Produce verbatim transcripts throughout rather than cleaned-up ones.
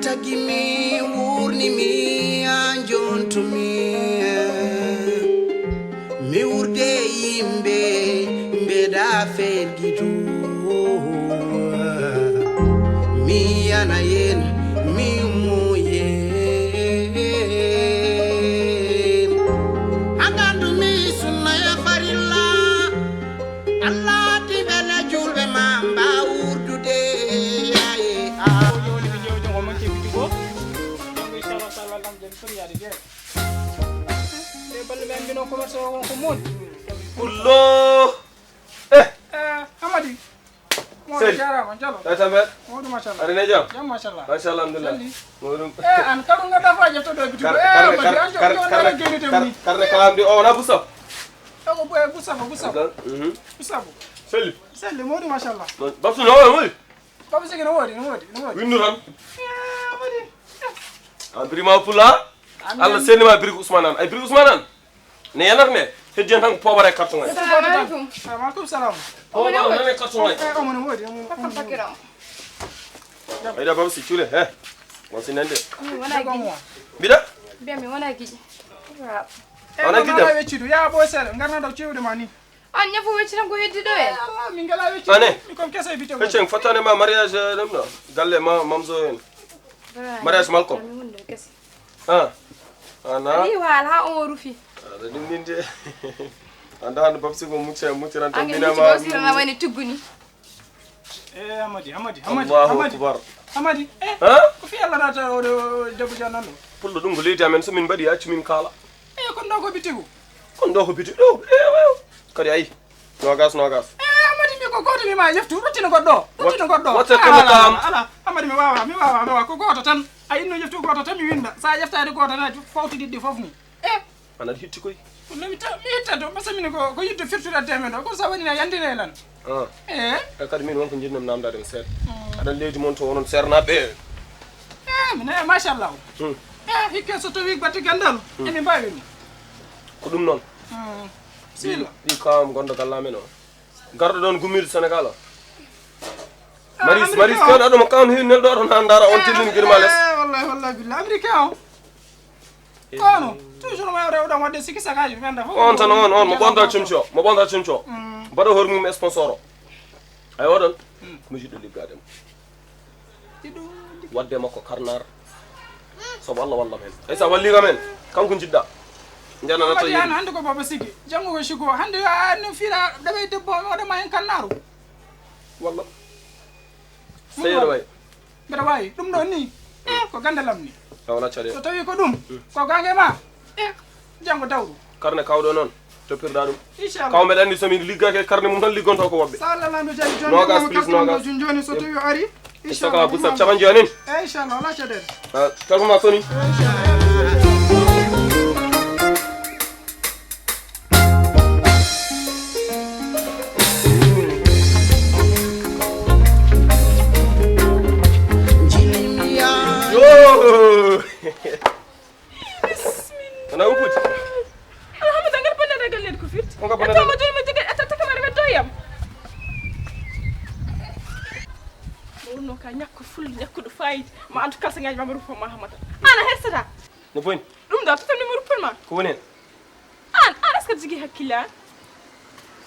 Tagi mi wurni mi a jontumi mi wurde yimɓe mbeɗa fergidu mi yana yen mi muyen a gandu mi sunna ya farilla Allah di bela julɓe ma mba wurdude yaye a Inchallah taala lamjani foti yaade jeeɗa e balɗe ɓe mbino commerce o won ko moodi Pullo. Eh, amadi moɗo Sel. Jarama jalo Tata mbeɗa. Moɗo machallah Aɗa ne jam? Jam machallah. Machallah alhamdulillah. Sel. Moɗum. E an kaɗum gadda faji to ɗo bitugo e amadi an joɗo ɗo geni tewni Karne kalam di o wona busa. Ɗogo boye busabo busabo Mhm. busabo Selli. Selli moɗo machallah. Babsu no o woni. Baba sigi no woodi no woodi no woodi Windu tan. Amadi An birima pula. Allah senni ma birgu Ousmane an. Ay birgu Ousmane an. Ne yanata ne. Heddi en tan ko poobare carton ay. Assalamu alaikum. Alaikum salam. Poobare nane carton ay. E omo no woodi omo Bakka bakira. Ayda baba si cule he. Mo si nande. Mi wona giji. Bida. Biya mi wona giji. Waaw. E Wona no giji. mala weccidu ya bo sere ngarna ɗo cewde ma ni. On ñafu wecci tan ko heddi ɗo en. Mi ngala weccidu. Ane. Mi kon kese bito. Feccen fottane ma mariage ɗum ɗo. Galle ma mamzo en. Mariage Malcolm. Mi wonde kese. Ah. Ana. Ni wala ha on rufi. Aɗa ɗum min de. Anda hande babsi ko mucce mucciran tan Angel bina mucci ma. ko sirana wani tugguni. E amadi amadi amadi Allahu amadi akbar. Amadi e Ha? ko fi Allah rata oɗo debbo jannan ɗo. Pullo ɗum ko leydi amen so min mbaɗi accu min kaala. E kon ɗo ko bitigu. Kon ɗo ko biti ɗo. Kadi ayi. Nogas nogas. E amadi mi ko goto mi ma yeftu ruttino goɗɗo ruttino goɗɗo. Wacce ko makam. Ala amadi mi wawa mi wawa mi wawa ko goto tan. A inno yeftu goto tan mi winda sa yeftade goto tan fawti ɗiɗɗi fof ni. E Ana hitti koy. Kono mi ta mi itta to parce que min ko ko yidde firtude temen ɗo kono sa waɗina yandine lan. Ah. E E kadi min wonko jiɗnam namdade mi seeɗa. Aɗan leydi mon to onon sernaɓe. E mine machallah. Hmm. E hikke so tawi batte gandal. Emi mbawi mi. Ko ɗum noon. Sila. Ɗi kawam gonɗo gallamen o. Garɗo ɗon gummiiɗo Sénégal o. Maris maris kewɗa ɗum kam hewi nelɗo oto na ndara on tellini girma les. Wallahi wallahi billah américain o. Kono toujours ma rewɗam wadde sikki sakaji ɓenda fof. On tan on on mo ɓonta comci o mo ɓonta comci o. Mbaɗa hoore mum sponsor o. Ay oɗon. Ko mi jiɗɗo liggade mo. Wadde makko karnar. Sabu Allah wallam hen. Ay sa walli kam hen. Kanko jiɗɗa. Janana to Yan hande ko baba sigi. Jango ko shigo hande a no fira daɓe debbo o waɗa ma hen kannaru. Walla. Seyɗo way. Mbeɗa wawi ɗum ɗon ni. Eh, ko gandalam ni. A wala caɗe. So tawi ko ɗum ko gange ma. Eh, jango dawru. Karne kawɗo noon. Toppirɗa ɗum. Inchallah. Kaw mbeɗa anndi somin liggaki e karne mum tan liggonto ko woɓɓe. Sa Allah lanɗo jaabi joni. Nogas plus nogas. Joni joni so tawi o ari. Saka busab capan jonin. Eh, inchallah wala caɗele. Telefon ma soni. Yo! Ana wuputi. Alhamdu ngal bonnata galleede ko firti. Ko ngal bonnata. Etaw mo joni mo jogii etaw takamare weddo yam. Mo wonno ka ñakko ful ñakkuɗo fayida ma antu kalsa ngaji ma rufa ma hamata. Ana hersata. No boni. Ɗum da tutam ni mo rufan ma. Ko woni hen? An an est-ce que jigi hakkille an?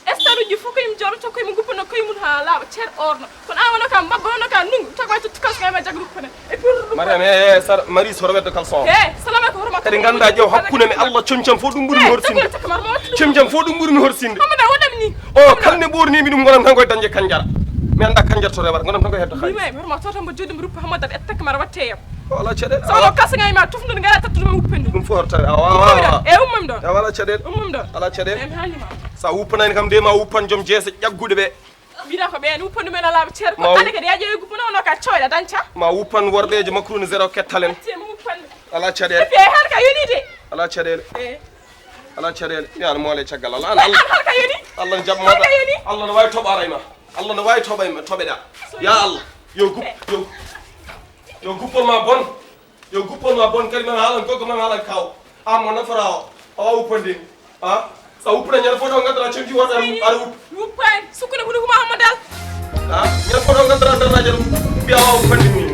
Estaruji fof koyum joɗoto koyum guppano koyum ha laaɓa cer orno kono an wano ka mbabba wano ka ndungu tagwa to tukas kayma jagru kone. Et puis ɗum Mariam e sar maris hoto weddo kalson. E salama ko horma. Kadi ganda ƴeew hakkunde mi Allah comcam fof ɗum ɓuri mi horsinde. Comcam fof ɗum ɓuri mi horsinde. Amada wonam ni. O kalne ɓornimi ɗum gonan tan koye dañde kanjara. Mi anda kanjara to rewata gonan tan koye heddo xaalis. Bima e horma to tan mbo joɗɗum ruppa hamada e takmar watte yam. Wala caɗeele. Sono kasŋaaji ma tufnude ngara tattude ma uppendu. Ɗum fof hoto tawi awa awa awa. E ummam ɗon. E wala caɗeele. Ummam ɗon. Ala caɗeele. Em haalima. Sa wuppanani kam de ma wuppan joom jeese ƴagguɗe ɓe. Mbina ko ɓeen wuppandu men alaa ceer ko kala kadi yaƴo e guppuna ono ka coyɗa dañta. Ma wuppan worɓeeje makruni zéro kettalen. Ala caɗeele. Epi ay har ka yoni de. Ala caɗeele. Ala caɗeele. Mi an moole caggal Allah. An Allah. Har ka yoni. Allah ne jaɓ ma. Allah ne waawi toɓaray ma. Allah no waawi toɓay ma toɓeɗa. Ya Allah. Yo gup yo yo guppol ma bon. Yo guppol ma bon kadi man haalan gogo man haalan kaw. An mo nafora o. Awa uppande ni. Ha? Sa uppana ñande foto ngaddata cemji wonde aɗa aɗa uppa. Uppan sukkune huɗo huma hamma dal. Ha? Ñande foto ngaddata darnaji aɗa uppa. Mbiya awa uppande ni.